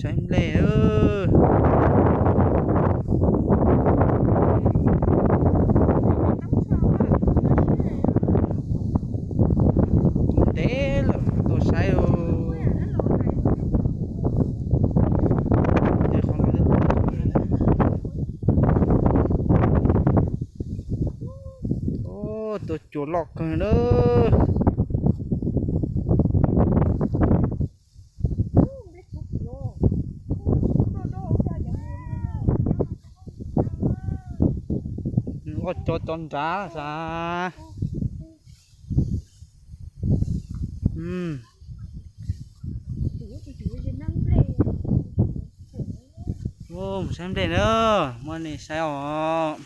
Saib nplej. Ntev lawm tuaj saib. Tua cua loj kawg na. Loj co cov nrad xav. Mus saib nplej na, muab nej saib os.